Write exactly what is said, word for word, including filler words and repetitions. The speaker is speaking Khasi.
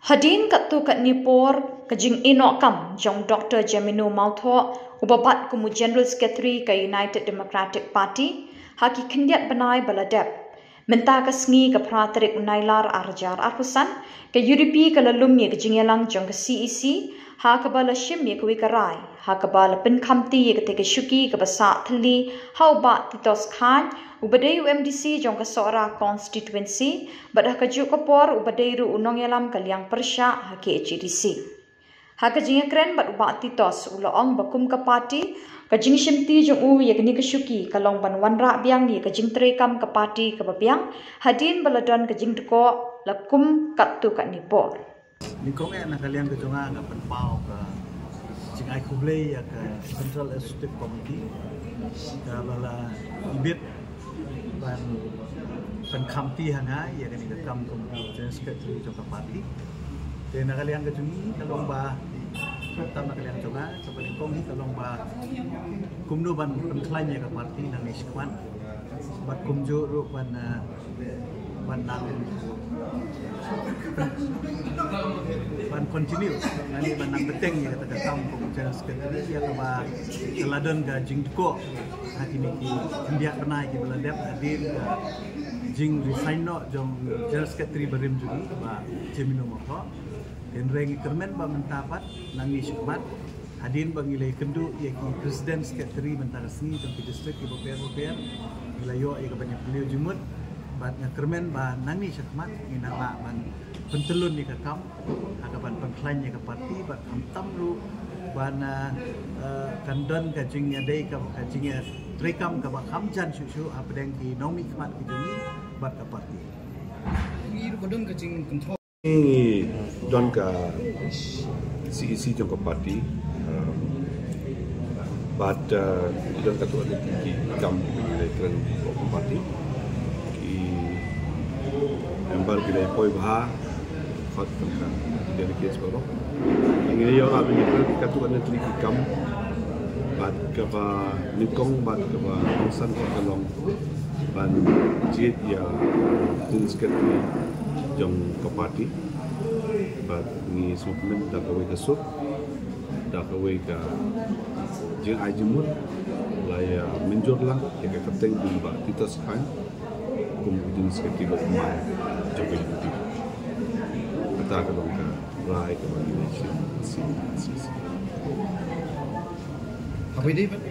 Hadien katto katne por ka jingïehnoh kam jong Doctor Jemino Mawthoh, uba bat kum u General Secretary ka United Democratic Party, ha ki khyndiat bnai ba la dep. Mynta ka sngi ka phra tarik u Nailar ar hajar arphew san, ka U D P ka la lum ïa ka jingïalang jong ka C E C, ha kaba la shim ïa kawei ka rai, ha kaba la pynkhamti ïa katei ka shuki kaba sah thylli ha u Bah Titos Chyne, uba dei u M D C jong ka Sohra constituency, bad ha kajuh ka por uba dei ruh u nongïalam ka liang pyrshah ha K H A D C. Ha ka jingïakren bad u Bah Titos, u la ong ba kum ka party, ka jingshimti jong u ïa kane ka shuki ka long ban wanrah biang ïa ka jingtreikam ka party kaba biang, hadien ba la don ka jingdkoh la kum katto katne por. Nyngkong eh, na ka liang ka jong nga, nga pynpaw ka jingai khublei ïa ka Central Executive Committee kaba la ibit ban pynkhamti ha nga ïa kane ka kam kum u General Secretary jong ka party. Te na ka liang ka jong ngi ka long ba, tam na ka liang jong nga, kaba nyngkong hi ka long ba kumno ban pynkhlaiñ ïa ka party nangne shakhmat, bad kumjuh ruh ban, eh, ban nang, ban continue, lane ban nang bteng ïa kata ka kam kum u General Secretary, ïa kaba ka la don ka jingdkoh ha kine ki khyndiat bnai kiba la dep hadien ka jingresign noh jong General Secretary barim jong ngi, Bah Jemino Mawthoh. Hynrei ngi kyrmen ba mynta pat nangne shakhmat, hadien ba ngi la ïakynduh ïa ki President Secretary mynta ka sngi jong ki district kiba bapher bapher, ngi la ïoh ïa ka ban ïapyni jingmut, bad nga kyrmen ba nangne shakhmat ngin nang lah ban pyntyllun ïa ka kam ha kaban pynkhlaiñ ïa ka party, bad khamtam ruh ban, eh, eh, kan don ka jingïadei ka, ka jingïatreikam kaba kham jan shuh shuh hapdeng ki nongmihkhmat ki jong ngi bad ka party. Ngi ruh ka don ka jingkynthoh. Ngi don ka C E C jong ka party, um, bad, uh, don katto katne ki kam ki ngi la kren bad ka party. Ki member ki la poi bha, khot ka delegates baroh. Ngi la ïoh ban ïakren katto katne ki kam, bad kaba nyngkong bad kaba kongsan ka long ban jied ïa u General Secretary jong ka party. Bad ngi sngewkmen da kawei ka suk, da kawei ka jingai jingmut, la ïa mynjur lang ïa ka kyrteng u Bah Titos Chyne kum u General Secretary ba thymmai jong ka U D P. Kata ka long ka rai kaba ngi la shim. Haba ïadei bad